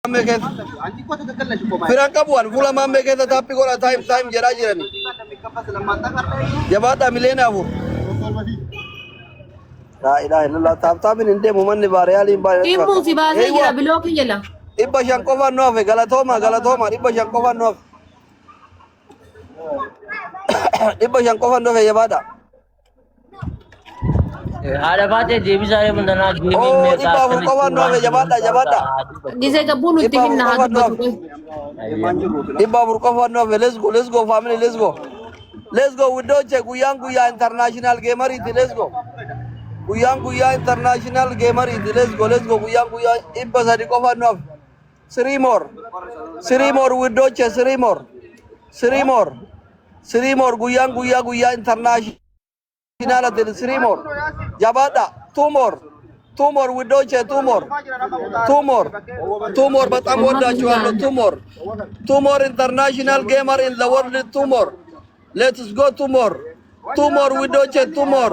Maammee keessa. Firan qabu an fuula maammee keessa tap godha time time jedhaa jirani. Jabaadhaa 4 million. Laa ilaaha illallah tap tapiin hin deemu manni baariyaaliin baay'ee natti Himmuu si fakkaata. baasee Eeywa jira block jala. 500 qofaan nu hafe galatooma galatooma 500 qofaan nu hafe. 500 qofaan nu hafe jabaadha. Haadha baatee deebisaa reefu tanaa gameiin Oo meeqa 400 akkamitti qofaan nu waan hafe jiru jabaadha hundaa jabaadha. Gisee gabbuu nutti 400 hinna haa qofaan nu dubbatu. hafe. 400 qofaan nu hafe let's go, let's go family, let's go. Let's go ውዶቼ guyyaan guyyaa international gameriiti, let's go. Guyyaan guyyaa international gameriiti, let's go, let's go. Guyyaan guyyaa 300 qofaan nu hafe. Three more. Three more ውዶቼ, three more. Three more. Three more guyyaan guyyaa guyyaa international three more. Jabaadha. Two more. Two more ውዶቼ, two more. Two more. Two more በጣም ወዳችኋለሁ. Two more. Two more international gamer in the world, two more. Let's go, two more. Two more ውዶቼ, two more.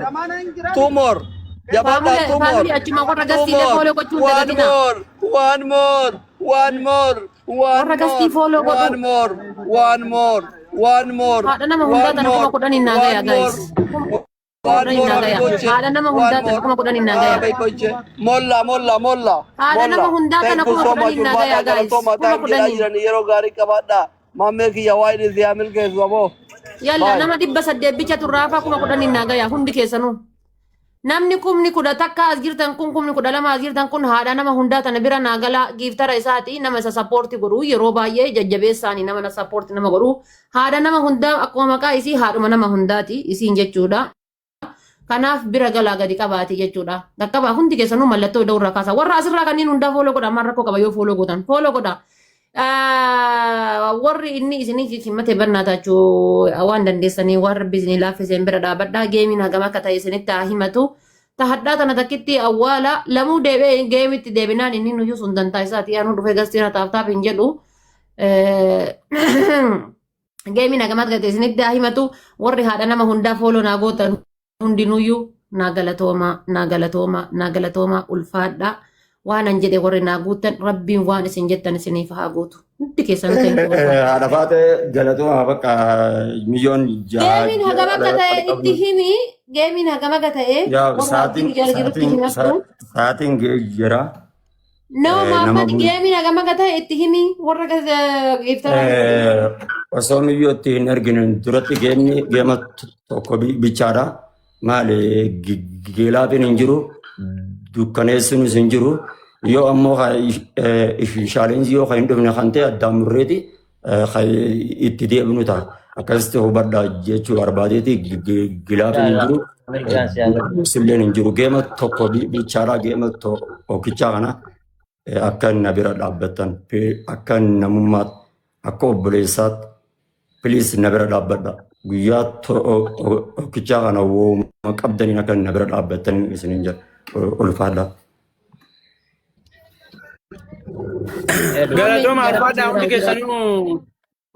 Two more. Jabaadha, two more. Family achuma warra Two guestiilee more. Follow gochuun One dagatina. more. One more. One more. One Warra guestii more. Follow godhu. One more. One more. One more. Haadha nama hundaa One tana more. 10,000 naa gaya One more. guys. One 10,000 more naa gaya. ሀቢቦቼ. Haadha nama One hundaa tana more. 10,000 naa gaya. ሀቢቦቼ ሞላ ሞላ ሞላ Haadha ሞላ nama hundaa Thank tana you kuma so much. kudhaniin naa Ulfaadhaa gaya guys. galatooma Kuma time jedhaa kudhaniin. jiran yeroo gaarii qabaadhaa. Maammee kiyya waa'ee isiyaa milkeessu aboo. Yalla Bye. nama 800 bicha turraafaa 10,000 naa gaya hundi keessanuu. Namni 11,000 as jirtan kun 12,000 as jirtan kun haadha nama hundaa tana bira naa galaa giiftara isaati nama isa support godhu yeroo baay'ee jajjabeessaani nama na support nama godhu haadha nama hundaa akkuma maqaa isii haadhuma nama hundaati isiin jechuudha. Kanaaf bira galaa gadi qabaati jechuudha. Qaqqabaa hundi keessanuu mallattoo ida'uu irraa kaasa. Warra asirraa kanneen hundaa follow godha ammaan rakkoo qaba yoo follow gootan follow godha. Warri inni isinii himmate bannaa taachuu waan dandeessanii waan rabbi isinii laaffiseen bira dhaabadhaa gameiin hagam akka ta'e isinitti haa himatu. Tahadhaa tana takkitti awwaala lamuu deebi'ee gameitti deebinaan inni nuyyuu sun dantaa isaati yaanuu dhufee gastiira tap tap hin jedhu. Gameiin hagam akka ta'e isinitti haa himatu warri haadha nama hundaa follow naa gootan hundinuyyuu naa galatooma naa galatooma naa galatooma ulfaadha waan an jedhe warri naa guuttan rabbiin waan isin jettan isiniif haa guutu hundi keessanuu thank you ulfaadha. Haadha faatee galatooma bakka 6 million Gameiin hagam akka ta'e itti himi gameiin hagam akka ta'e Yaa warra sa'aatiin abdii jala jirutti sa'aatiin himadhu. Sa'aatiin ga'ee jira. No Nama Muhammad gameiin hagam akka ta'e itti himi warra giiftara. Osoo miyyootti hin argine duratti gameni game tokko bichaadha. Maali gilaafiin hin jiru dukkaneessuunis hin jiru. Yoo ammoo challenge yoo kan hin dhufne kan ta'e addaan murreeti kan itti deebinu ta'a. Akkasitti hubadhaa jechuu barbaadeeti gilaafiin hin jiru. Dukkaneessulleen hin jiru. Game tokko bichaadha game tokkichaa kana akka na bira dhaabbattan akka namummaatti akka obboleessaatti please na bira dhaabbadha. Guyyaa tokkichaa kana wooma qabdaniin akka na bira dhaabbattan isiniin jedha. Ulfaadha. Galatooma alfaadhaa hundi keessanuu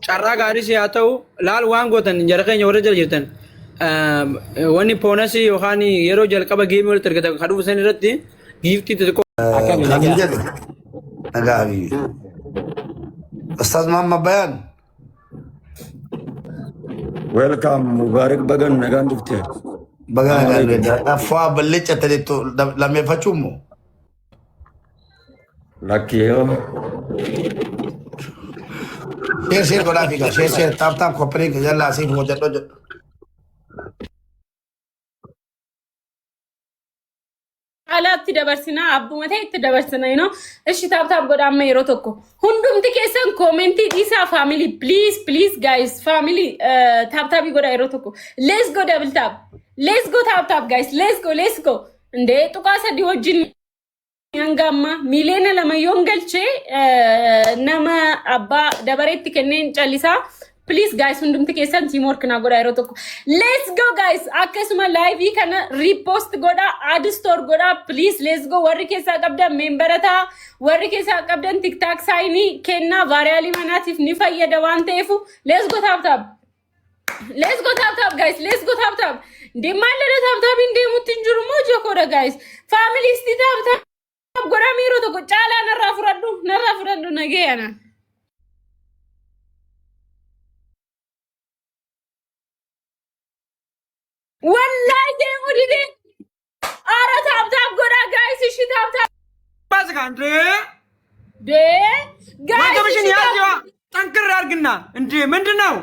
carraa gaarii si haa ta'u laal waan gootan jara keenya warra jala jirtan wanni bonusii yookaan yeroo jalqaba gameii walitti argatan kan dhufu san irratti giftii xixiqqoo Akkami Kan hin nagaa? jedhe nagaa fi Ustaaz Muhammad Bayaan. Welcome Mubarak bagan nagaan dhufte. Baga Assalamu nagaan alaikum. dhufte. Affaa ballecha ta'etu lammeeffachuu immoo. Lakki yoo Share share godhaa fiigaa share share tap tap koppariin jallaa asiif hojjedhu hojjedhu. Caalaatti dabarsinaa abbuma ta'e itti dabarsina you know. Ishi tap tap godha amma yeroo tokko. Hundumti keessan commentii dhiisaa family, please, please guys, family, tap tapii godha yeroo tokko. Let's go, double tap. Let's go, tap tap guys, let's go, let's go. Indee 0.3 wajjin hanga ammaa 2 million yoon galchee nama abbaa dabareetti kenneen callisaa. Please guys, hundumti keessan teamwork naa godha yeroo tokko. Let's go guys, akkasuma live kana repost godha, add store godha, please, let's go. Warri keessaa qabdan memberataa, warri keessaa qabdan TikTok signii kennaa viralii manaatiif ni fayyada waan ta'eefu let's go, tap tap. Let's go, tap tap guys, let's go, tap tap. Deemaa illee tap tap hin deemutti hin jiru moo jokoodha guys. Family isti tap tap. Godhaa yeroo tokko caalaa narraa fudhadhu narraa fudhadhu nagee ana. Wallahi deemu didee. Ara tap tap godhaa guys ishi tap tap. ባዝካ እንዴ Dee guys ወገብሽን ishi ያዝ tap ጠንክር አድርግና እንዴ ምንድን ነው?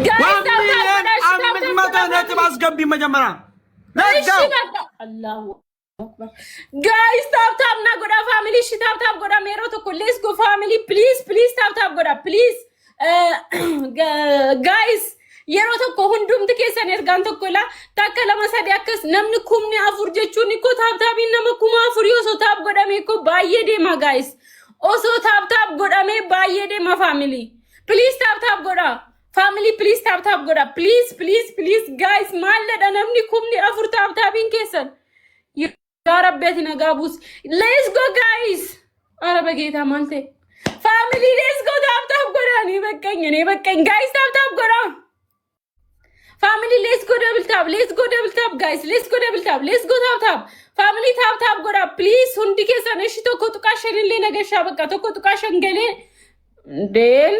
Guys one tap tap ሚሊዮን godhaa ishi tap አምስት tap መቶ godhaa ነጥብ አስገቢ መጀመሪያ። እሺ Let's go. በቃ አላሁ አክበር guys tap tap na godhaa family እሺ tap tap godhaa yeroo tokko let's go family please please tap tap godhaa please guys yeroo tokko hundumti keessan ergaan tokko ilaa takka lama sadi akkas namni 4,000 jechuun ikkoo tap tapiin nama 4,000 osoo tap godhame ikkoo baay'ee deema guys osoo tap tap godhame baay'ee deema family please tap tap godhaa family please tap tap godhaa please please please guys maalladha namni 4,000 tap tapiin keessan yaa rabbi ati nagaa buusi let's go guys ኧረ በጌታ ማልቴ family let's go tap tap godhaa እኔ በቃኝ እኔ በቃኝ guys tap tap godhaa family let's go double tap let's go double tap guys let's go double tap let's go tap tap family tap tap godhaa please hundi keessan እሺ tokko tuqaa shanillee nagashaa በቃ tokko tuqaa shan galee እንዴን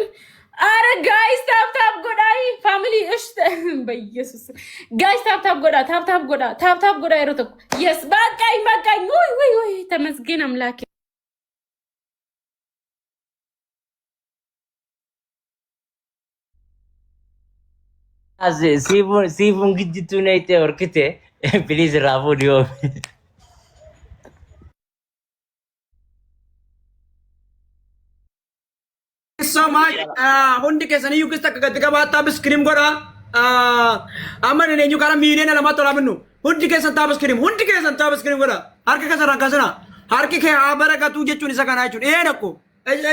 አረ guys tap tap godhaa family እሺ በኢየሱስ guys tap tap godhaa tap tap godhaa tap tap godhaa yeroo tokko yes በቃኝ በቃኝ ውይ ውይ ውይ ተመስገን አምላኬ። As siifuun siifuun gijjittuu na itti horkite please irraa fuudhi yoo. So much. Hundi keessaniyyuu keessa akka gadi qabaa tap screen godhaa. Amma eenyu karaa miiliyoona 2 tolaa binnu. Hundi keessan tap screen hundi keessan tap screen godhaa. Harka keessan rakkaasina. Harki kee haa barakatu jechuun isa kanaa jechuudha. Ee nakko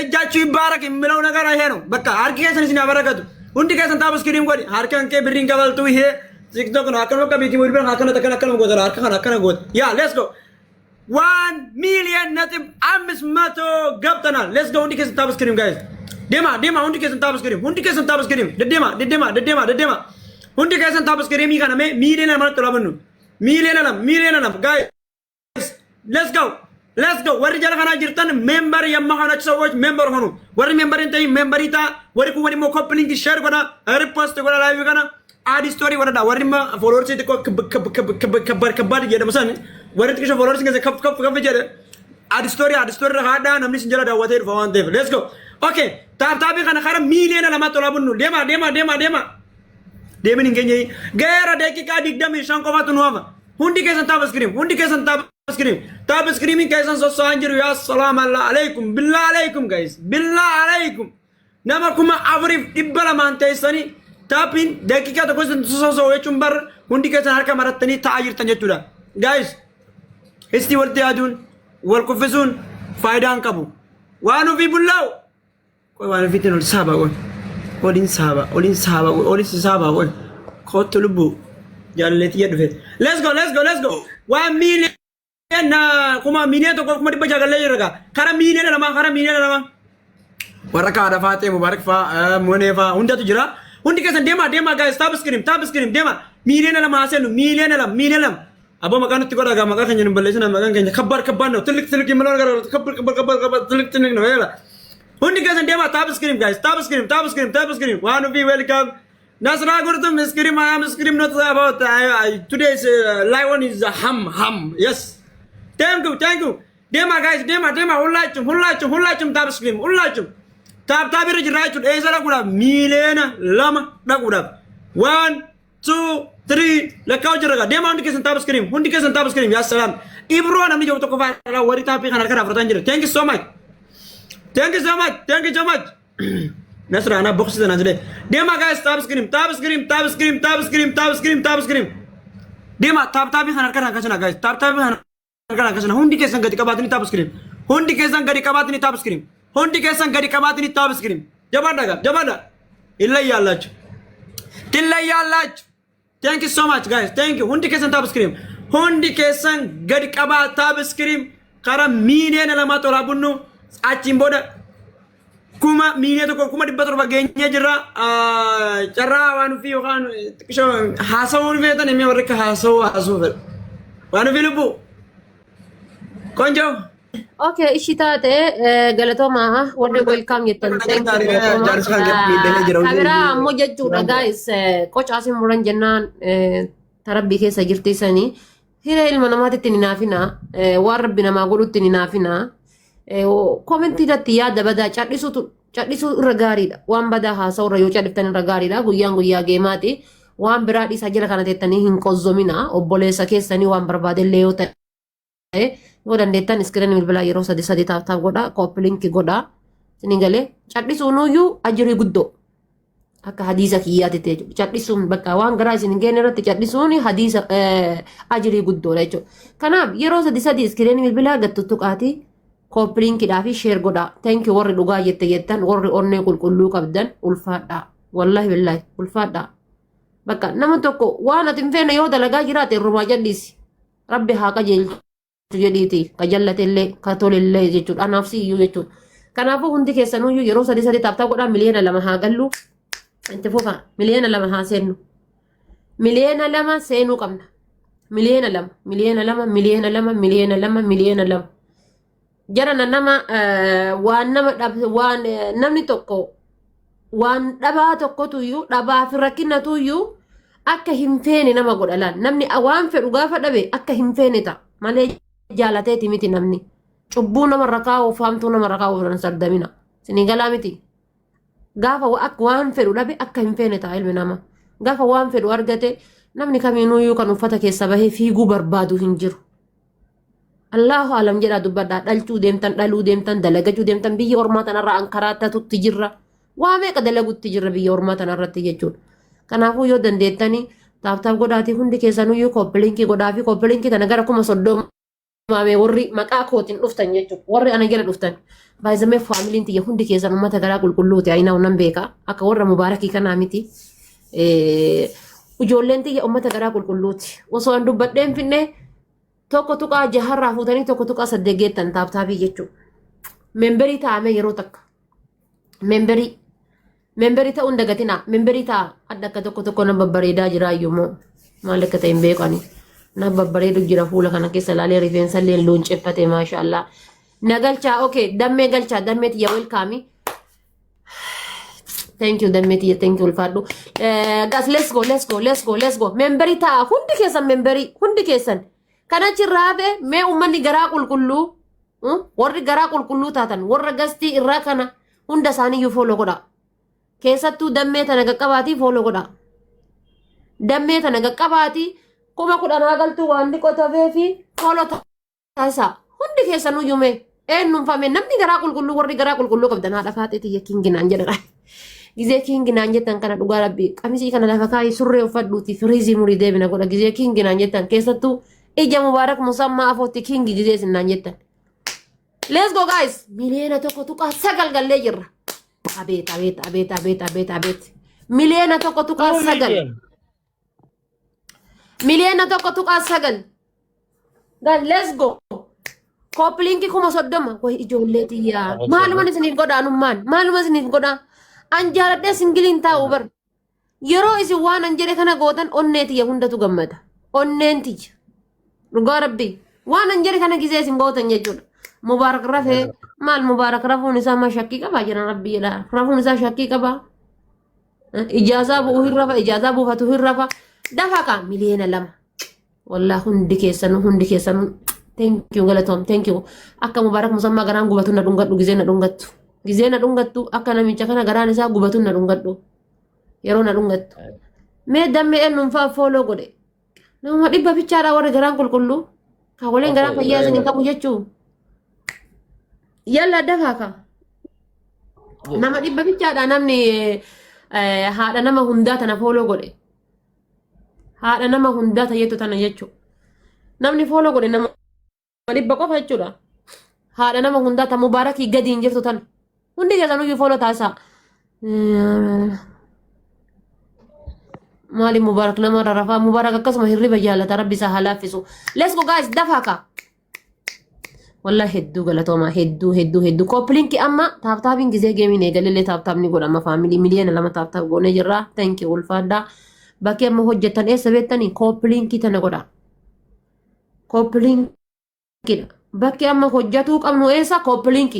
እጃችሁ ይባረክ የሚለው ነገር ይሄ ነው። በቃ harki keessan isin haa barakatu. Hundi keessan tap screen godhi. Harkaan kee birriin kabaltu ይሄ ቲክቶክ ነው። Akkana bakka beetii bilbila akkana akkana akkana goota harka kana akkana goota. Yeah, let's go. 1 ሚሊየን ነጥብ 500 ገብተናል። Let's go. Hundi keessan tap screen, guys. Deema deema, hundi keessan tap screen, hundi keessan tap screen, deddeema deddeema deddeema deddeema, hundi keessan tap screen kana mee miiliyoona 2tti tolaa bannu. Miiliyoona 2, miiliyoona 2, guys, let's go, let's go. Warri jala kanaa jirtan member የማሆናችሁ ሰዎች member ሆኑ። Warri member hin ta'in member ta'a. Warri kun immoo copy link share godha, repost godha, live kana add story godhadha. Warri immoo followers xiqqoo ከባድ ከባድ jedhamu san, warri xiqqoo followers keessa ከፍ ከፍ ከፍ jedhe, add story, add story haadha namni sin jala daawwatee dhufa waan ta'eef. Let's go. Okay, tap tapii kana kara miiliyoona 2tti olaa bunnu. Deema deema deema deema. Deemin hin geenye geera daqiiqaa 25 qofaatu nu hafa. Hundi keessan tap screen, hundi keessan tap screen, tap screen keessan sosso'aan jiru. Yaa salaam allah alaikum, billaa alaikum guys, billaa alaikum. Nama 4,200n teessanii tapiin daqiiqaa tokko sosso'u jechuun bar hundi keessan harka marattanii taa'aa jirtan jechuudha. Guys, isti walitti yaaduun wal kuffisuun faayidaa hin qabu. Waan ofii bullaa'u ቆይ waan ofiitiin ol saaba, qoy oliin saaba, oliin saaba, qoy oliin saaba, qoy kootu lubbu jaalalleetii dhufe. Let's go, let's go, let's go. 1 million kuma 1,600,000 gallee jirra gaa kara miiliyoona 2, kara miiliyoona 2. Warra kaadha faatee Mubaarak faa Monee faa hundatu jira. Hundi keessan deemaa deemaa guys, tap screen, tap screen, deema. Miiliyoona 2 haaseenu, miiliyoona 2, miiliyoona 2. Aboo maqaa nutti godhaa gaa, maqaa keenya nu balleessina. Maqaan keenya ከባድ ከባድ ነው። ትልቅ ትልቅ የምለው ነገር ከባድ ከባድ ከባድ ከባድ ትልቅ ትልቅ ነው። ይላ hundi keessan deemaa, tap screen guys, tap screen, tap screen, tap screen. Waan ofii welcome. Nasra Gurtum screen, I am screen not about today's lion is ham ham. Yes, thank you, thank you. Deemaa guys, deemaa deemaa, ሁላችሁም ሁላችሁም ሁላችሁም tap screen, ሁላችሁም tap tap irra jirraa jechuudha. Eessa dhaquudhaaf? Miiliyoona 2 dhaquudhaaf. One, two, three lakkaa'u jira gaa. Deemaa, hundi keessan tap screen, hundi keessan tap screen. Yaa salaam, Ibroo namni jiru tokko fa'aa warri tapii kana harka fudhatan jira. Thank you so much, thank you so much, thank you so much. Nasra ana boqsita na jedhe. Deemaa guys, tap screen, tap screen, tap screen, tap screen, tap screen, tap screen. Deemaa, tap tapii kana harka akkasina guys, tap tapii kana harka akkasina. Hundi keessan gadi qabaatanii tap screen, hundi keessan gadi qabaatanii tap screen, hundi keessan gadi qabaatanii tap screen. Jabaadha gaa, jabaadha. ይለያላችሁ ትለያላችሁ። Thank you so much, guys, thank you. Hundi keessan tap screen, hundi keessan gadi qabaa tap screen. Kara miiliyoona 2 tolaa bunnu. Achiin booda 1,700,000 geenyee jirra. Carraa waan ofii yookaan haasawuu feetan himee warri akka haasawuu haasawuu fedha. Waan ofii lubbuu. Konjo. Okay, ishi taate galatoomaa warri welcome jettan, thank you, galatoomaa. Jaarsi kan gadi miidhamee jira. Kabiraa ammoo jechuudha guys, qocaasin muran jennaan tarabbii keessa jirti sanii hiree ilma namaatitti hin hinaafina, waan rabbi namaa godhutti hin hinaafina. Commentii irratti yaada badaa cadhisuutu cadhisuu irra gaariidha. Waan badaa haasa'u irra yoo cadhiftan irra gaariidha. Guyyaan guyyaa geemaati. Waan biraa dhiisaa jira kana teettanii hin qozzomina. Obboleessa keessanii waan barbaadellee yoo ta'e, yoo dandeettan screen bilbilaa yeroo sadi sadi tap tap godha, copy link godha. Isin galee cadhisuunuyyuu ajirii guddoo. Akka hadiisa kiyyaatti ta'e jechuudha. Cadhisuun bakka waan garaa isin hin geenye irratti cadhisuun hadiisa ajirii guddoodha jechuudha. Kanaaf yeroo sadi sadi screen bilbilaa gad tuttuqaatii copy linkidhaa fi share godhaa. Thank you warri dhugaa jette jettan, warri onnee qulqulluu qabdan, ulfaadhaa. Wallahi billahi ulfaadhaa. Bakka nama tokko waan ati hin feene yoo dalagaa jiraate irrumaa jal'isi. Rabbi haa qajeelchu jedhiiti ka jallatellee ka tolellee jechuudha. Anaaf si iyyuu jechuudha. Kanaafuu hundi keessanuyyuu yeroo sadi sadi tap tap godhaa, 2 million haa gallu. Itti fufa, 2 million haa seennu. 2 million seenuu qabna. 2 million, 2 million, 2 million, 2 million, 2 million. Jarana nama waan nama dhab waan namni tokko waan dhabaa tokkotu iyyuu, dhabaa fi rakkinatu iyyuu akka hin feene nama godha laal. Namni waan fedhu gaafa dhabe akka hin feene ta'a malee jaalateeti miti namni. Cubbuu namarra kaa'uuf, haamtuu namarra kaa'uuf hin sardamina. Isinii galaa miti. Gaafa akka waan fedhu dhabe akka hin feene ta'a ilmi namaa. Gaafa waan fedhu argate namni kamiinuyyuu kan uffata keessa bahee fiiguu barbaadu hin jiru. Allahu alam jedhaa dubbadhaa. Dhalchuu deemtan, dhaluu deemtan, dalagachuu deemtan, biyya ormaa tanarra ankaraatatutti jirra. Waa meeqa dalagutti jirra biyya ormaa tanarratti jechuudha. Kanaafuu yoo dandeettanii tap tap godhaatii hundi keessanuyyuu copy link godhaa fi copy link tana gara 30,000 maamee warri maqaa kootiin dhuftan jechuudha. Warri ana jala dhuftan. Baay'izamee familyn tiyya hundi keessan uummata garaa qulqulluuti. Ayinaa nan beeka. Akka warra mubaarakii kanaa miti. Ijoolleen tiyya uummata garaa qulqulluuti. Osoo an dubbadheen finne 1.6rraa fuutanii 1.8 geettan tap tapii jechuudha. Memberii taa'ame yeroo takka. Memberii. Memberii ta'uun dagatinaa. Memberii ta'a. Adda akka tokko tokko na babbareedaa jira iyyuu moo maal akka ta'e hin beeku ani. Na babbareedu jira fuula kana keessa ilaalee, rifeensa illee luunceffate, maashaallah. Na galchaa, okay, dammee galchaa, dammee tiyya, welcome. Thank you, dammee tiyya, thank you, ulfaadhu. Guys, let's go, let's go, let's go, let's go. Memberii ta'a, hundi keessan memberii, hundi keessan. Kan achirraa hafe mee uummanni garaa qulqulluu, warri garaa qulqulluu taatan, warra gastii irraa kana hunda isaaniiyyuu follow godha. Keessattuu dammee tana qaqqabaatii follow godha. Dammee tana qaqqabaatii 10,000 haa galtuu waan qotafee fi follow taasisaa. Hundi keessanuu mee eenyumfame namni garaa qulqulluu, warri garaa qulqulluu qabdan, haadha faaxee tiyya, kinginaan jedha. Gizee kinginaan jettan kana dhugaa rabbi qamisii kana lafa kaayii surree uffadhuuti firiizii murii deebina godha gizee kinginaan jettan, keessattuu ija mubaarak musammaa afootti kingi gizee sinnaan jettan. Let's go guys, 1.9 million gallee jirra. Abeet abeet abeet abeet abeet abeet, 1.9 million, 1.9 million. Guys, let's go. Copy link 30,000. Way ijoollee xiyyaa. Maaluma isiniif godha anummaan? Maaluma isiniif godha? An jaaladhee singleiin taa'u bar. Yeroo isin waan an jedhe kana gootan onnee tiyya hundatu gammada. Onneen tiyya. Dhugaa rabbii. Waan an jedhe kana gizee isin gootan jechuudha. Mubaarak rafee maal, mubaarak rafuun isaa maa shakkii qabaa jedhan, rabbii jedha. Rafuun isaa shakkii qabaa. Ijaazaa bu'uu hin rafa, ijaazaa buufatu hin rafa. Dafa kaa, 2 million. Wallaa hundi keessanuu, hundi keessanuu, thank you, galatoom, thank you. Akka mubaarak musammaa garaan gubatu na dhungadhu, gizee na dhungattu. Gizee na dhungattu, akka namicha kana garaan isaa gubatu na dhungadhu. Yeroo na dhungattu. Mee dammee eenyuun fa'aa follow godhe. Nama 100 bichaadha warri garaan qulqulluu. Kaawwaleen garaan fayyaa isin hin qabu jechuu. Yalla dafaa kaa. Nama 100 bichaadha namni haadha nama hundaa tana follow godhe. Haadha nama hundaa tayyattu tana jechuudha. Namni follow godhe nama 100 qofa jechuudha. Haadha nama hundaa ta mubaarakii gadi hin jirtu tana. Hundi keessanuyyuu follow taasisaa. Maali mubaarak nama rarafaa, mubaarak akkasuma hirriba jaalata, rabbi isaa haa laaffisu. Let's go guys, dafaa kaa. Wallahi hedduu galatoomaa, hedduu hedduu hedduu. Copy link amma tap tapiin gizee gameiin eegalillee tap tap ni godhama family, 2 million tap tap goonee jirra. Thank you, ulfaadhaa. Bakki amma hojjettan eessa beektanii? Copy link tana godha. Copy linkiidha. Bakki amma hojjatuu qabnu eessa? Copy link.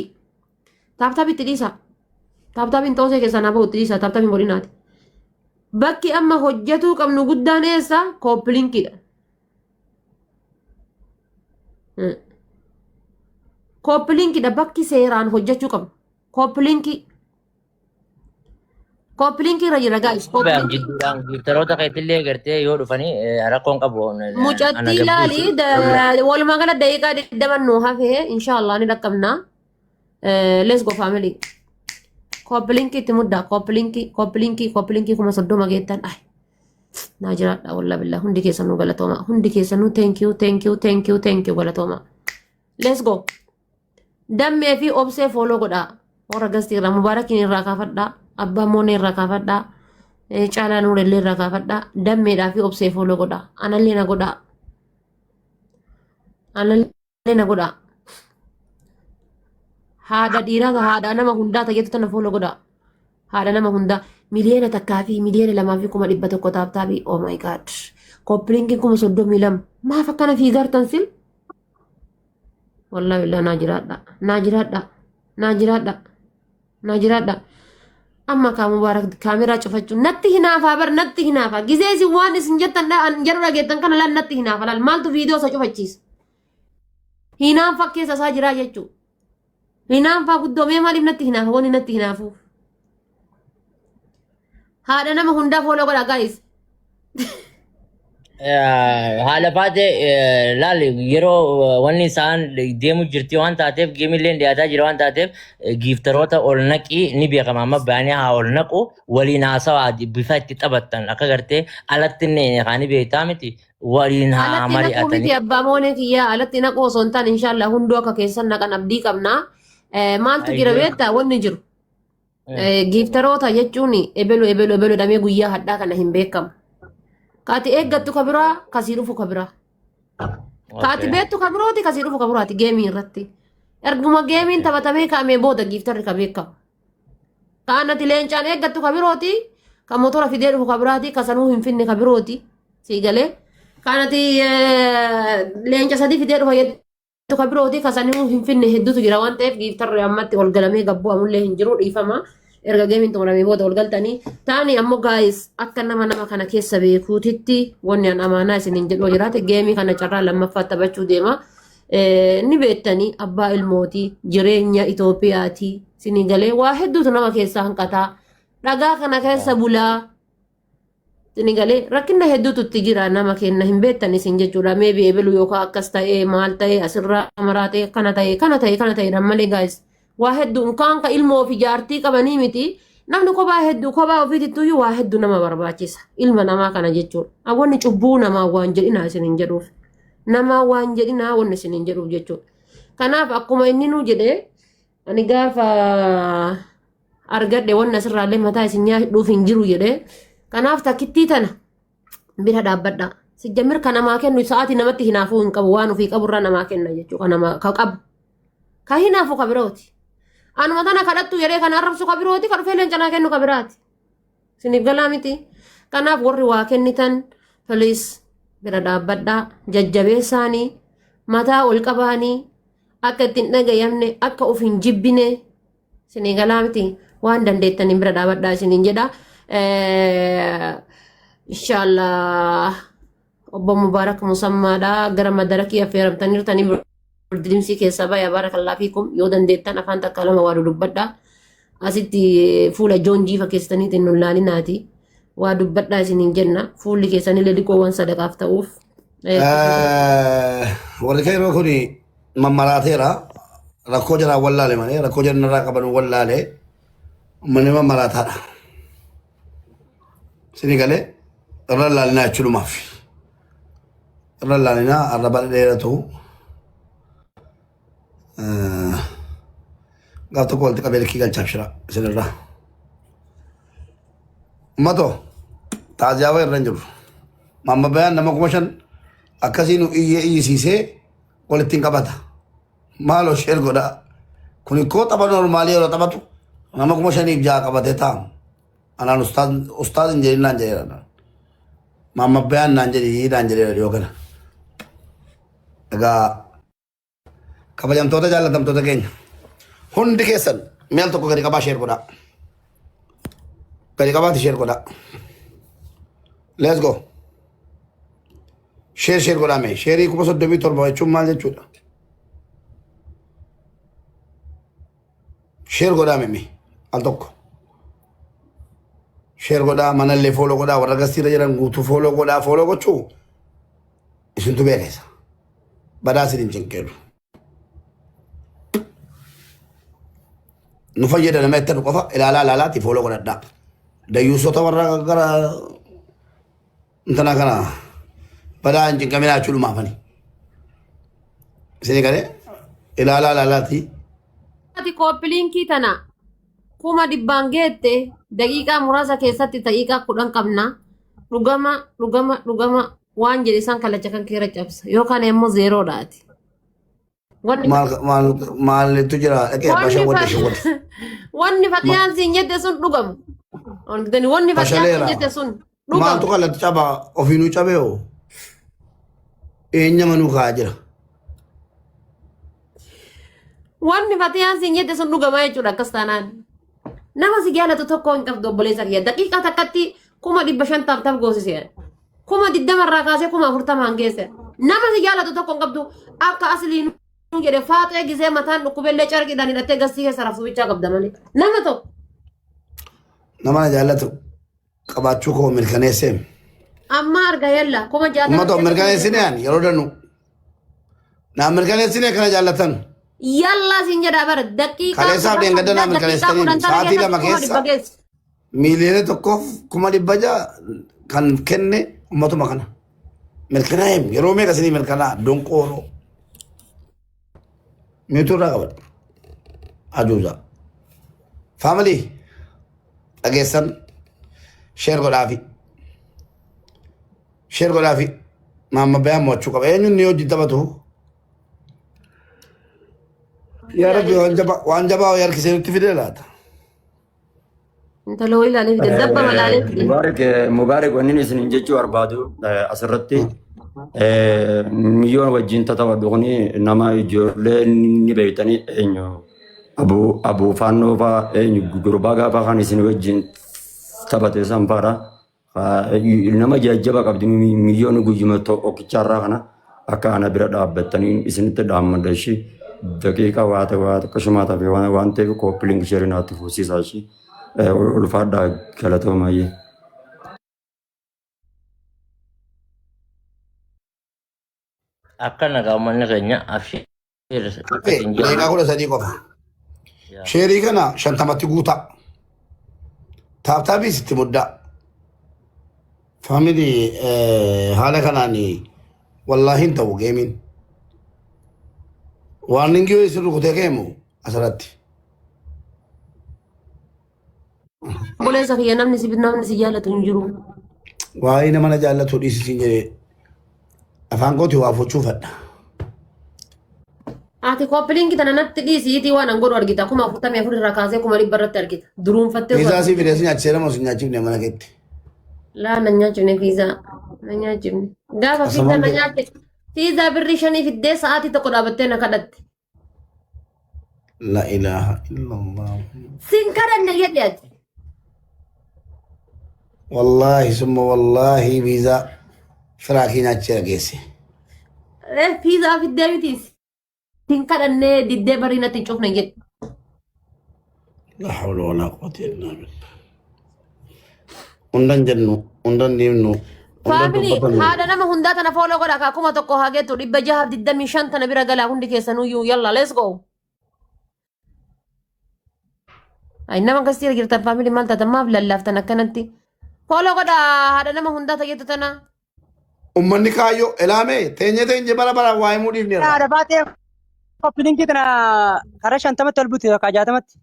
Tap tap itti dhiisa. Tap tapiin xoosee keessaa naa bahu itti dhiisa. Tap tapiin godhinaati. Bakki amma hojjatuu qabnu guddaan eessa? Copy linkiidha. Copy linkiidha bakki seeraan hojjechuu qabnu. Copy link. Copy link irra jira guys. Bayaan Copy link. Jidduudhaan giftaroota keetillee gartee yoo dhufanii rakkoon qabu. Ana Mucattii gabbuusi. laali walumaa gala daqiiqaa 20 nu hafe, inshallah ni dhaqqabna. Let's go, family. Copy link itti muddaa. Copy link, copy link, copy link 30,000 geettan. Ay. Naa jiraadha, wallaa billaa, hundi keessanuu galatooma. Hundi keessanuu thank you, thank you, thank you, thank you, galatooma. Let's go. Dammee fi obsee follow godhaa. Warra gastii irraa Mubaarakiin irraa kaafadhaa. Abbaa Moonee irraa kaafadhaa. Caalaa Nuurellee irraa kaafadhaa. Dammeedhaa fi obsee follow godhaa. Anallee na godhaa. Anallee na godhaa. Haadha dhiiraa, haadha nama hundaa tajettu tana follow godhaa. Haadha nama hundaa 1,100,000 fi 2,100,000 tap tapii. Oh my God. Copy linkiin 32,000. Maaf akkana fiigartan sil? Wallaahi billaa, naa jiraadha. Naa jiraadha. Naa jiraadha. Naa jiraadha. Amma kaa Mubaarak kaameraa cufachuu natti hinaafaa bar, natti hinaafaa. Gizee isin waan isin jettan jedhu dhageettan kana laal, natti hinaafa laal, maaltu viidiyoo isa cufachiisa? Hinaafa keessa isaa jiraa jechuudha. Hinaafaa guddoo mee maaliif natti hinaafa wanni natti hinaafuuf? Haadha nama hundaa follow godha, guys. Haala faate laal, yeroo wanni isaan deemu jirti waan taateef, gamillee dhiyaataa jira waan taateef, giftaroota ol naqii ni beekama. Amma baanii haa ol naqu, waliin haasawaa, bifa itti taphattan akka gartee alatti inni kaani beektaa miti, waliin haa Alatti naquu miti. Mari'atanii. Abbaa moonee kiyyaa, alatti naquu osoo hin taane, inshallah hunduu akka keessan naqan abdii qabna. Maaltu jira beektaa wanni jiru? Giftaroota jechuun ebelu ebelu ebelu dhamee guyyaa hadhaa kana hin beekamu. Kaati eeggattu ka biraa, kasii dhufu ka biraa. Kaati beektu ka birooti, kasii dhufu ka biraati game irratti. Erguma gameiin taphatamee kaa'amee booda giftarri ka beekamu. Kaan ati leencaan eeggattu ka birooti, ka motora fidee dhufu ka biraati, ka sanuu hin finne ka birooti. Sii galee. Kaan ati leenca sadi fidee dhufa jettu ka birooti, ka sanuu hin finne hedduutu jira waan ta'eef, giftarri ammatti ol galamee gabbuu amullee hin jiru, dhiifama. Erga gameiin xumuramee booda ol galtanii. Taani ammoo guys, akka nama nama kana keessa beekuutitti wanni an amaanaa isiniin jedhu jiraate, game kana carraa lammaffaa taphachuu deema. Ni beektanii, abbaa ilmootii, jireenya Itoophiyaati, isinii galee, waa hedduutu nama keessaa hanqataa. Dhagaa kana keessa bulaa. Isinii galee, rakkina hedduutu itti jira nama kenna, hin beektan isin jechuudha. Maybe ebelu yookaan akkas ta'ee, maal ta'ee, asirraa maraa ta'ee, kana ta'ee, kana ta'ee, kana ta'ee malee, guys, waa hedduu unkaan ka ilmoo fi jaartii qabanii miti. Namni kophaa hedduu kophaa ofiitittuyyuu waa hedduu nama barbaachisa. Ilma namaa kana jechuudha. Wanni cubbuu namaa waan jedhinaa isin hin jedhuuf. Namaa waan jedhinaa wanni isin hin jedhuuf jechuudha. Kanaaf akkuma inni nu jedhee, ani gaafa argadhe wanni asirraallee mataa isin nyaadhuuf hin jiru jedhee. Kanaaf takkittii tana bira dhaabbadha. Sijjamir kan namaa kennu sa'aatii namatti hinaafuu hin qabu, waan ofii qaburraa namaa kenna jechuudha. Kan namaa ka qabu. Ka hinaafu ka birooti. Anuma tana kadhattu jedhee kan arrabsu ka birooti, ka dhufee leenca naa kennu ka biraati. Isiniif galaa miti. Kanaaf warri waa kennitan, please, bira dhaabbadhaa, jajjabeessaanii, mataa ol qabaanii, akka ittiin dhagayamne, akka of hin jibbine. Isinii galaa miti, waan dandeettaniin bira dhaabadhaa isiniin jedha. Inshaallah obbo Mubaarak Musammaadha, gara madarakii affeeramtaniirtanii birdimsii keessaa baya, baarakallaa fiikum. Yoo dandeettan afaan takka lama waa dudubbadha. Asitti fuula joonjii fakkeessitaniitiin nun laalinaati. Waa dubbadhaa isiniin jenna. Fuulli keessanillee liqoo waan sadaqaaf ta'uuf. Warri keeroo kun mammaraateera. Rakkoo jalaa wallaale malee, rakkoo jala qaban wallaale, uummanni mammaraataadha. Isinii galee, irra laalinaa jechuudhumaaf. Irra laalinaa, arraba dheeratu. Gaaf tokko walitti qabee likkii galchaaf shira isinirraa. Uummatoo taaziyaa irra hin jiru. Mamma bayaan nama 5,000 akkasii nu iyyee iyyisiisee walitti hin qabata. Maaloo share godhaa. Kun koo tapha normal yeroo taphatu nama 5,006 qabatee taa'amu. Anaan ustaaz hin jedhin naan jedheera. Mamma bayaan naan jedhi naan jedheera dhiyoo kana. Egaa Kabajamtoota jaallatamtoota keenya. Hundi keessan mi'a tokko gadi qabaa share godhaa. Gadi qabaati share godhaa. Let's go. Share share godhaa mee. Sheerii 37,000 jechuun maal jechuudha? Share godhaa mee al tokko. Share godhaa manallee follow godhaa warra gastiirra jiran guutuu follow godhaa follow gochuu isintu beekesa. Badaa isin hin cinqeeru. Nu fayyada nama itti qofa ilaalaa ilaalaati follow godhadhaa. Dayyuusota warra gara intana kana badaa hin cinqaminaa jechuudhumaafani. Isinii galee ilaalaa ilaalaati. Ati copy linkii tana 100,000 geette daqiiqaa muraasa keessatti daqiiqaa 10 qabna. Dhugama dhugama dhugama waan jedhe isaan kallacha kan keera cabsa yookaan immoo zeeroodhaati. Wanni Maal maal maalitu jira dhaqee abbaa wanni shawwadde shawwadde. Wanni fatiyaan siin jette sun dhugamu. Wanni fatiyaan siin Fashaleera. jette sun Maaltu dhugamu. kallattu caba ofiinuu cabee hoo? Eenyama nuu kaa'aa jira. Wanni fatiyaan siin jette sun dhugamaa jechuudha akkas taanaan. Nama si jaalatu tokko hin qabdu obboleessa kiyya. Daqiiqaa takkatti 500,000 tap tap goosise. 20,000 irraa kaasee 40,000 geesse. Nama si jaalatu tokko hin qabdu akka asliin jedhe faaxee gisee mataan dhukkubellee carqiidhaan hidhattee gastii keessa raftu bichaa qabda malee. Nama tokko. Nama na jaallatu qabaachuu koo mirkaneessee. Amma arga yalla 60,000 Uummata of mirkaneessine ani yeroo danuu. Naa mirkaneessine kana jaallatan. Yalla siin jedha bara daqiiqaa Kaleessaaf 10 dheengadda naa qabna daqiiqaa mirkaneessitanii 10 tana sa'aatii keessatti 2 kuma keessa dhibba geesse. 1,600,000 kan kenne uummatuma kana. Mirkanaa'eem yeroo meeqa isinii mirkanaa'a donqooroo. Miituu irraa qabadhu. Ajuuza. Family dhageessan share godhaafi. Share godhaafi. Maamma bayaan mo'achuu qaba. Eenyuun ni hojii taphatu? Yaa Rabbi waan jabaa waan jabaa wayii harkisee nutti fidee laata. Intala wayii ilaalee fide dabba malaalee fide. Mubaarak Mubaarak wanni isin jechuu barbaadu asirratti miyyoon wajjin taphadhu kuni nama ijoollee ni beektanii eenyu abuu abuu faannoo fa'aa eenyu gurbaa gaafa kan isin wajjin taphate san fa'aadha. Nama jajjaba qabdi miyyoon guyyuma tokkicharraa kana akka ana bira dhaabbattanii isinitti dhaammadha ishii daqiiqa waa waa xiqqishumaa tafe waan ta'eef copy link share naatti fuusisaa ishii ulfaadhaa galatoomayyee. Akka nagaa uummanni keenya abshir akkasin Daqiiqaa jedhu. 13 qofa. Sheerii kana 50tti guutaa. Tap tapiis itti muddaa. Family haala kanaan wallaahi hin ta'u gameiin. Waan inni yoo isin rukutee ka'e asirratti. Obboleessa kiyya namni si jaalatu hin jiru. Waa'ee nama na jaallatu dhiisisiin jedhee afaan kooti waa fuchuufadha. Ati copy linkii tana natti dhiisiitii waan an godhu argita. 44,000 irraa kaasee 100,000 irratti argita. Duruunfattee Fiizaa sii fidee si nyaachisee nama si nyaachifne mana keetti. Laa na nyaachifne fiizaa. Na nyaachifne. Gaafa fiizaa na nyaachifne. Fiizaa birrii 5 fiddee sa'aatii 1 dhaabattee na kadhatte. La ilaha illallah. Sin kadhanne jedhe ati. Wallaahi summa wallaahi fiizaa firaakii nyaachee geesse. Fiizaa fiddee miti. Sin kadhannee diddee barii natti hin cufne jedhe. La hawla wala quwwata illa billah. Hundan jennu, hundan deemnu, hundan Family dubbatannu. Haadha nama hundaa tana follow godha kaa 1000 haa geettu 625 tana bira galaa hundi keessanuyyuu yalla let's go. Ay nama akkasitti jirtan family maal taatan maaf lallaaftan akkanatti. Follow godha haadha nama hundaa tajettu tana. Uummanni kaayyoo elaame teenye teenye bara bara waa himuu dhiifneerra. Haadha baatee copy linkii tana karaa 50tti ol buti yookaan 60tti.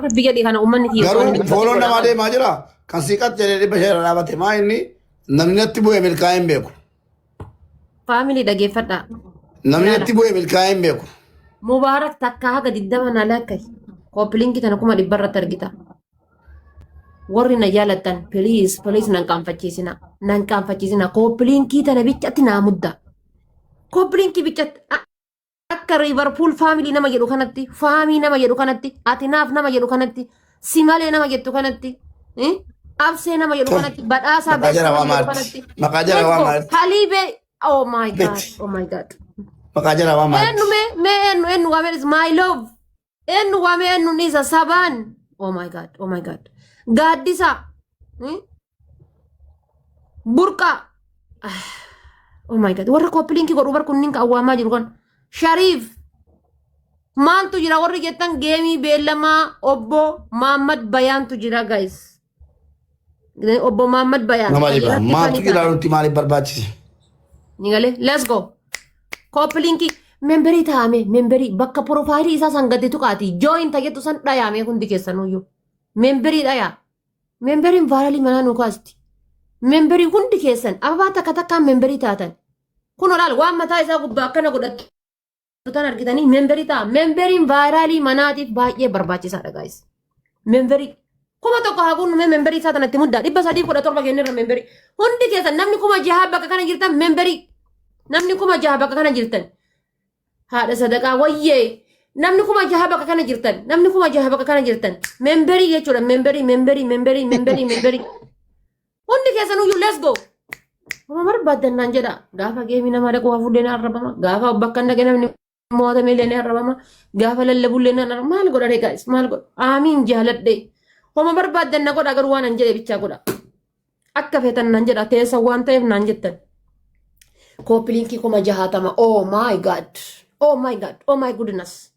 Rabbi jedhi kana uummanni kiyya Garuu osoo inni follown namaa deemaa jira. Kan siiqat jedhee 500 irra dhaabate maa inni namni natti bu'e milkaa'ee hin beeku. Family dhageeffadhaa. Namni Ilaala. natti bu'e milkaa'ee hin beeku. Mubaarak takka haga 20 na lakkai. Copy linkii tana 100,000 irratti argita. Warri na jaalattan please please nan qaanfachiisina. Nan qaanfachiisina. Copy linkii tana bichatti naa mudda. Copy linkii bichatti. Akka Akka Liverpool family nama jedhu kanatti, faamii nama jedhu kanatti, atinaaf nama jedhu kanatti, simalee nama jettu kanatti, absee nama jedhu kanatti, badhaasaa Maqaa jara beeksisa nama jedhu waamaatti. kanatti. Maqaa jara Let's go. waamaatti. Haliibee. Oh my God. Betti. Oh my God. Maqaa jara waamaatti. Eenyu mee eenyu eenyu waamee dhisa? My love. Eenyu waamee eenyu dhiisa? Sabaan. Oh my God. Oh my God. Gaaddisa. Burqaa. Oh my God. Warra copy link godhu bar kunniin kan awwaamaa jiru kan. Shariif. Maaltu jira warri jettan? Game beellamaa obbo Maammad Bayaantu jira, guys. Obbo Maammad Bayaan. Nama dhiba. Irratti Maaltu fanii taatan. ilaalutti maaliif barbaachise? Ni galee? Let's go. Copy link member taa'ame, member bakka profile isaa san gadi tuqaati. Join tajettu san dhayaame hundi keessanuyyuu. Member dhayaa. Memberiin viral manaa nu kaasti. Member hundi keessan ababaa takka takkaan member taatan. Kun olaal waan mataa isaa gubbaa akkana godhattu tan argitanii member ta'a. Memberiin viral manaatiif baay'ee barbaachisaadha, guys. Member 1000 haa guunnu, mee member isaa tanatti muddaa 317 kennirra member. Hundi keessan namni 6000 bakka kana jirtan member. Namni 6000 bakka kana jirtan. Haadha sadaqaa wayyee. Namni 6000 bakka kana jirtan. Namni 6000 bakka kana jirtan. Member jechuudha. Member, member, member, member, member. Hundi keessan uyyuu, let's go. Uma barbaaddan naan jedha. Gaafa game nama dhaqu waa fuullee ni arrabama. Gaafa bakka hin dhaqe namni mo'atame illee ni arrabama. Gaafa lallabullee ni arrabama. Maal godha ree, guys? Maal godha? Aamiin jaaladhe. Homa barbaaddan na godha, garuu waan an jedhe bichaa godha. Akka feetan naan jedha. Teessa waan ta'eef naan jettan. Copy link 60,000. Oh my God. Oh my God. Oh my goodness.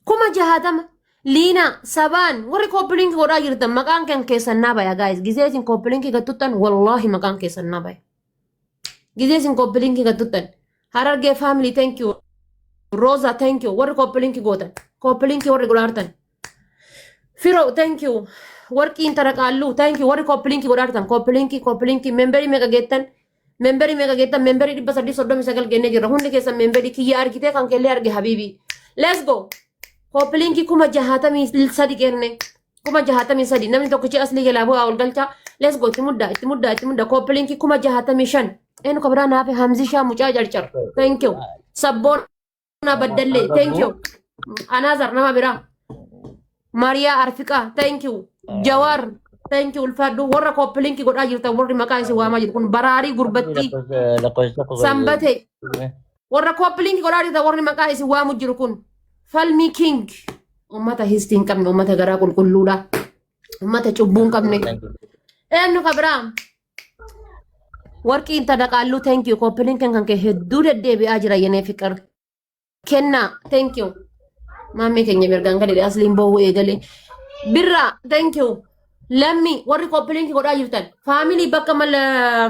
60,000. Liina sabaan warri copy link godhaa jirtan maqaan kan keessan naa baya, guys. Gizee isin copy link gattuttan wallaahi maqaan keessan naa baya. Gizee isin copy link gattuttan. Harargee family, thank you. Rosa, thank you. Warri copy link gootan. Copy link warri godhaartan. Firo, thank you. Warqiin taraqaalluu, thank you. Warri copy link godhaartan. Copy link, copy link member meeqa geettan? Member meeqa geettan? Member 339 geennee jirra. Hundi keessan member kiyya argitee kan kellee arge habiibi. Let's go. Copy link 63,000 kenne. 63,000. Namni tokkichi aslii jalaa bu'aa ol galchaa. Let's go. Itti muddaa, itti muddaa, itti muddaa. Copy link 65,000. Eenyu ka biraa naafe? Hamzishaa mucaa carcar. Thank you. Sabboon baddallee. Thank you. Anaazar nama biraa. Mariyaa Arfiqaa. Thank you. Jawaar. Thank you. Ulfaadhu. Warra copy link godhaa jirtan, warri maqaa isin waamaa jiru kun, baraarii gurbattii. Lakkoofsa tokko. Sanbate. Warra copy link godhaa jirtan, warri maqaa isin waamu jiru kun. Falmii King. Uummata histii hin qabne, uummata garaa qulqulluudha. Uummata cubbuu hin qabne. Eenyu ka biraa? Warqiin tadaqaalluu, thank you. Copy link kan kee hedduu deddeebi'aa jira, yenee fiqir. Kennaa, thank you. Maammee keenya mirgaan gadi asliin boo'uu eegalee. Birraa, thank you. Lammi warri copy link godhaa jirtan. Family bakka mala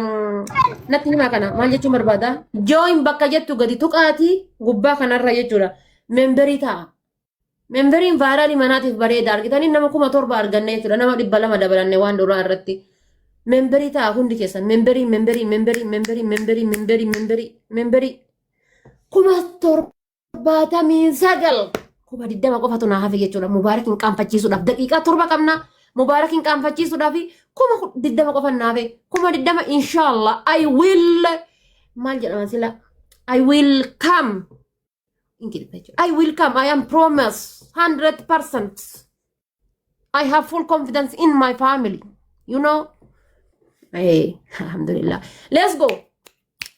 natti himaa kana maal jechuun barbaada? Join bakka jettu gadi tuqaatii gubbaa kanarra jechuudha. Member ta'a. Memberiin viral manaatiif bareeda argitanii nama 7,000 arganne jechuudha. Nama 200 dabalanne waan duraa irratti. Member ta'a hundi keessan. Member, member, member, member, member, member, member, member. 79,000. 20,000 qofatu naa hafe jechuudha. Mubaarak hin qaanfachiisuudhaaf daqiiqaa 7 qabna. Mubaarak hin qaanfachiisuudhaaf 20,000 qofa naa hafe. 20,000, inshallah I will, maal jedhama sila? I will come. Ingiliffa jechuudha. I will come. I am promise 100%. I have full confidence in my family. You know? Hey, alhamdulillah. Let's go.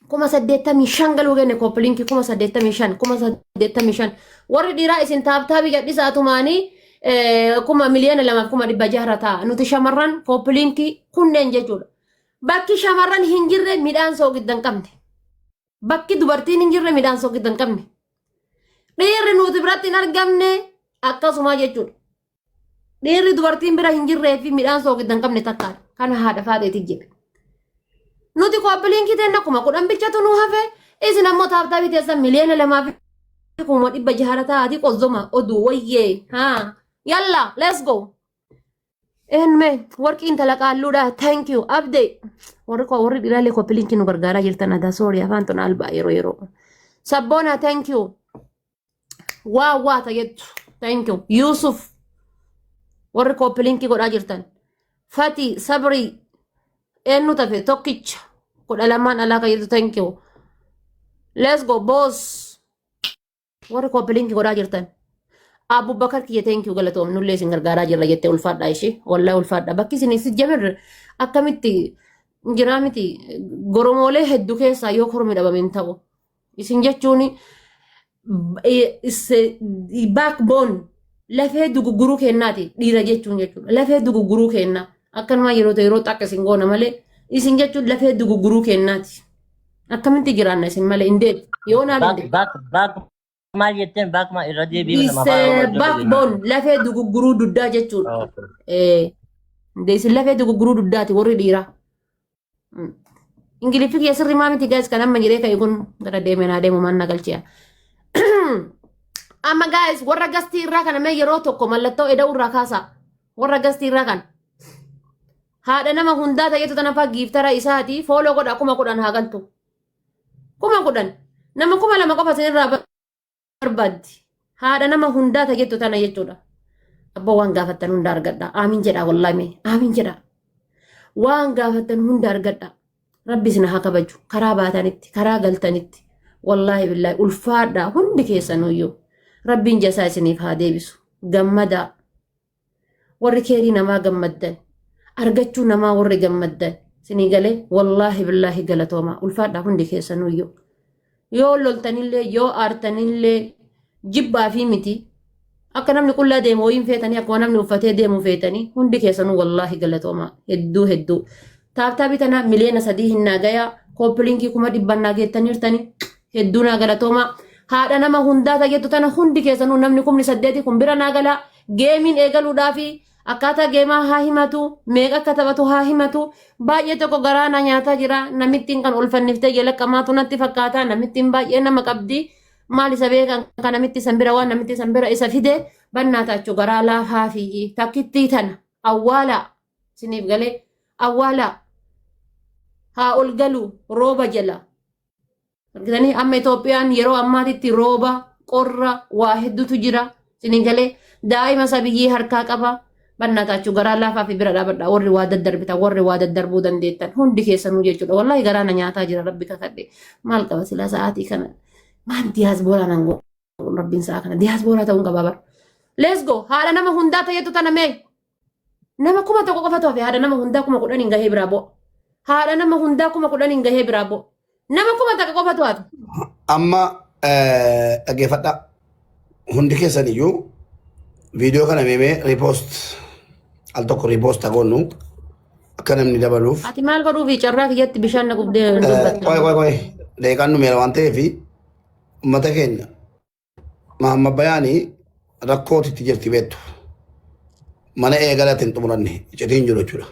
85,000 galuu kenne. Copy link 85,000, 85,000. Warri dhiiraa isin tap tap gadhisaa tumaanii 2,200,600 ta'a. Nuti shamarran copy link kunneen jechuudha. Bakki shamarran hin jirre midhaan soogidda hin qabne. Bakki dubartiin hin jirre midhaan soogidda hin qabne. Dhiirri nuti biratti hin argamne akkasuma jechuudha. Dhiirri dubartiin bira hin jirree fi midhaan soogidda hin qabne takkaadha. Kana haadha faateeti jedhe. Nuti copy link teenna 10,000 bichatu nu hafe. Isin ammoo tap tap teessan 2,200,600 taati qozzoma oduu wayyee. Haa. Yalla, let's go. Eenyume warqii intala qaalluudha. Thank you. Abdee. Warri koo warri dhiiraalee copy link nu gargaaraa jirtan adaa, sorry, afaan tun albaa yeroo yeroo. Sabboona, thank you. Waa waa tajettu. Thank you. Yusuf. Warri copy link godhaa jirtan. Fati, Sabri, eenyu tafe? Tokkicha 12n alaa kan jirtu, thank you. Let's go, boss. Warri copy link godhaa jirtan. Abubakar kiyya, thank you, galatoom. Nullee isin gargaaraa jirra jettee, ulfaadhaa ishee. Wallahi ulfaadha. Bakki isin si jamir akkamitti jiraa miti, goromoolee hedduu keessaa yoo kormi dhabame hin ta'u. Isin jechuun backbone, lafee dugugguruu kennaati dhiira jechuun jechuudha. Lafee dugugguruu kennaa. Akkanumaa yeroo ta'u yeroo xaqqa isin goona malee isin jechuun lafee dugugguruu kennaati. Akkamitti jiraanna isin malee? Hin deebi. Yoo naaf hin deebi. Back back maal jetteen? Back maal? Irra deebi'ee nama afaan Oromoo Backbone, lafee dugugguruu duddaa jechuudha. Isin lafee dugugguruu duddaati warri dhiiraa. Ingiliffi kiyya sirrii maa miti guys? Kan amma jedhee ka'e kun gara deemee naa deemu maan na galchiya. Amma guys, warra guest irraa kana mee yeroo tokko mallattoo eda'uu irraa kaasa. Warra guest irraa kana. Haadha nama hundaa ta'etu tana faa giiftara isaati follow godha, 10,000 haa galtu. 10,000, nama 2,000 qofa isinirraa barbaaddi. Haadha nama hundaa ta'etu tana jechuudha. Abbaa, waan gaafattan hunda argadha. Aamin jedha, wallaahi mee. Aamin jedha. Waan gaafattan hunda argadha. Rabbi isin haa kabaju. Karaa baatanitti, karaa galtanitti. Wallaahi billaahi ulfaadha hundi keessanuyyuu. Rabbiin jasaa isiniif haa deebisu. Gammadaa. Warri keerii namaa gammaddan. Argachuu namaa warri gammaddan. Isinii galee, wallaahi billaahi galatooma. Ulfaadha hundi keessanuyyuu. Yoo loltanillee, yoo aartanillee, jibbaa fi miti. Akka namni qullaa deemu wayiin feetanii, akkuma namni uffatee deemu feetanii, hundi keessanuu wallaahi galatooma. Hedduu hedduu. Tap tapii tana 3 miliyoona hin naagayaa. Copy link 100,000 naa geettaniirtanii, hedduu naa galatooma. Haadha nama hundaa tajettu tana hundi keessanuu namni 8,000 kun bira naa galaa. Gameiin eegaluudhaafi akkaataa gameaa haa himatu, meeqa akka taphatu haa himatu. Baay'ee tokko garaa na nyaataa jira. Namittiin kan ol fanniftee jala qamaatu natti fakkaata. Namittiin baay'ee nama qabdi. Maal isa beekan kan namitti san bira, waan namitti san bira isa fide bannaa taachuu garaa laafaa fi takkittii tana awwaalaa isiniif galee, awwaalaa haa ol galu rooba jala. Argitanii, amma Itoophiyaan yeroo ammaatitti rooba, qorra, waa hedduutu jira. Isinii galee, daa'ima isa biyyee harkaa qaba. Bannaa taachuu garaa laafaa fi bira dhaabadha. Warri waa daddarbitan, warri waa daddarbuu dandeettan hundi keessanuu jechuudha. Wallaahi garaa na nyaataa jira, rabbi kakadhe. Maal qaba silaa sa'aatii kana? Maal diyaaspooraa nan godhu rabbiin sa'a kana? Diyaaspooraa ta'uun qabaa bara. Let's go. Haadha nama hundaa ta'etu tana mee. Nama 1,000 qofatu hafe. Haadha nama hundaa 10,000 gahee biraa bu'a. Haadha nama hundaa 10,000 gahee biraa bu'a. Nama 1,000 qofatu hafe. Amma dhaggeeffadhaa. Hundi keessan iyyuu viidiyoo kana meemee repost al tokko repost goonu akka namni dabaluuf. Ati maal godhuufi carraa kiyyatti bishaan na gubdee dubbatta? Qoy qoy qoy, daqiiqaan numeera waan ta'eef, uummata keenya, Mahamma Bayaanii rakkootitti jirti beektu. Mana eegalate hin xumuranne, iccitiin jiru jechuudha.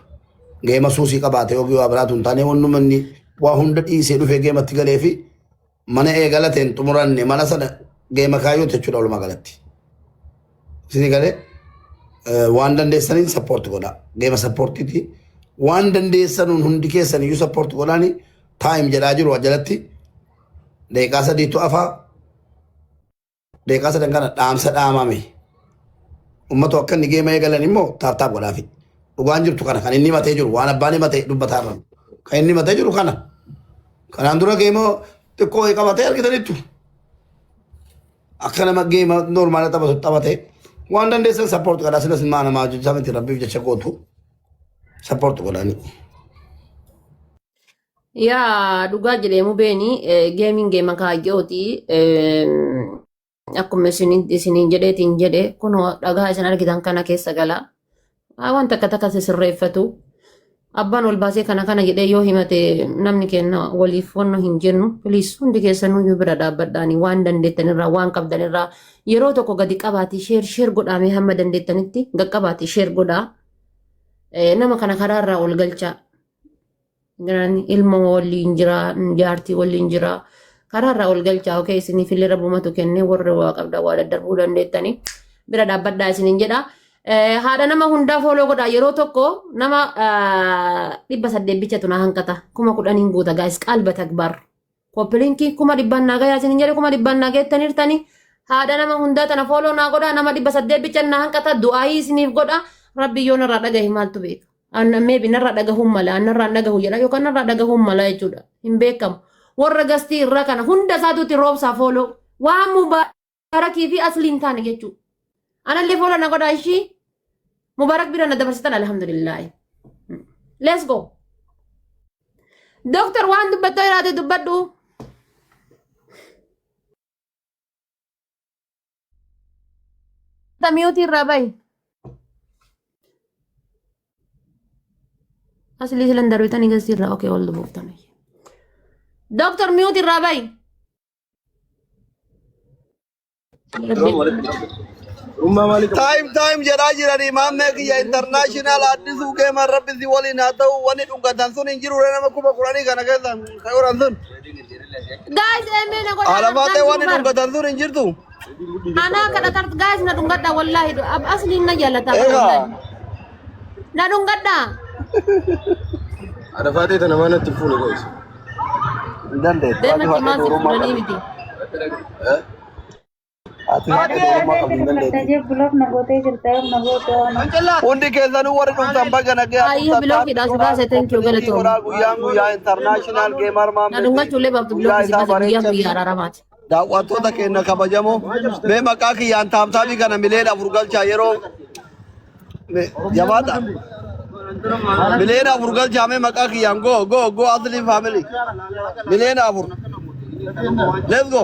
Game suusii qabaate yookiin waa biraatu hin taane, wanni manni waa hunda dhiisee dhufee gameatti galee fi mana eegalate hin xumuranne, mana sana game kaayyootti jechuudha walumaa galatti. Isinii galee, waan dandeessaniin support godhaa. Game supportiiti. Waan dandeessanuun hundi keessan iyyuu support godhaani. Time jedhaa jiru jalatti daqiiqaa sadiitu afaa. Daqiiqaa sadan kana dhaamsa dhaamame. Uummata akka inni game eegalan immoo tap tap godhaafi. Dhugaan jirtu kana, kan inni himatee jiru, waan abbaan himatee dubbataa irra. Kan inni himatee jiru kana. Kanaan dura game xiqqoo qabatee argitaniittu. Akka nama game normal taphatu taphatee, waan dandeessan support godhaa. Silas ilmaa namaa hojjechaa miti, rabbiif jecha gootu, support godhanii. Yaa, dhugaa jedhee beeni, gameiin game kaayyooti. Akkuma isiniin jedheetiin jedhe, kunoo dhagaa isin argitan kana keessa gala. Waan takka takka sirreeffatu. Abbaan ol baasee kana kana jedhee yoo himate, namni kenna waliif wanno hin jennu. Please, hundi keessanuu bira dhaabbadhaani, waan dandeettanirraa, waan qabdanirraa yeroo tokko gadi qabaati share share godhaamee, hamma dandeettanitti gaqqabaati share godhaa. Nama kana karaarraa ol galchaa. Ilma waliin jira, jaartii waliin jira. Karaarraa ol galchaa, okay, isiniif illee rabbumatu kennee, warri waa qabda waa daddarbuu dandeettanii bira dhaabbadhaa isiniin jedha. Haadha nama hundaa follow godhaa. Yeroo tokko nama 800 bichatu na hanqata, 10,000 guuta guys. Qalba takbar, copy link 100,000 naa gayaa isiniin jedhe, 100,000 naa geettaniirtanii. Haadha nama hundaa tana follow naa godhaa. Nama 800 bicha na hanqata. Du'aayii isiniif godha. Rabbi yoo narraa dhagahe maaltu beeka? Maybe narraa dhagahuun mala, narraa dhagahu jedha yookaan narraa dhagahuun mala jechuudha, hin beekamu. Warra guest irraa kana hunda isaatuutti roobsaa follow waan mubaa. Mubaarakii fi asli hin taane jechuudha. Anallee follow na godhaa ishii. Mubaarak bira na dabarsitan, alhamdulillah. Let's go. Doctor, waan dubbattoo jiraate dubbadhu. Mute irraa bahi. Asli silan darbitanii gasii irraa, okay, ol dubbiftan. Doctor, mute irraa bahi. Time time jedhaa jiranii. Maammee kiyya, international addisuu gamer, rabbi si waliin haa ta'u. Wanni dhungatan sun hin jiru, nama 10,000 kana keessa kayoran sun. Guys, emee na godhaa. Alafaatee, wanni dhungatan sun hin jirtu. Anaa kadhatar, guys, na dhungadha wallahi, asliin na jaallata. Egaa. Wallahi. Na dhungadha. Arafaatee tana mana itti fuune, guys. Hin dandeettu. Deematti maal si fuudhanii miti. Ati haadha durummaa qabdu, hin dandeettu. Block na gootee jirta, yoom na goote waan. Hundi keessanuu warri dhuftan baga nagaya. Ayyee, blockiidha si baase, thank you, galatoom. Guyyaan guyyaa international gamer. Na dhungachuullee baaftu, block si baase, guyyaan guyyaa araaramaati. Daawwattoota keenya kabajamoo, mee maqaa kiyyaan tap tapii kana 4 million galchaa. Yeroo jabaadha, 4 million galchaa mee maqaa kiyyaan. Go, go, go, Asli family, 4 million, let's go.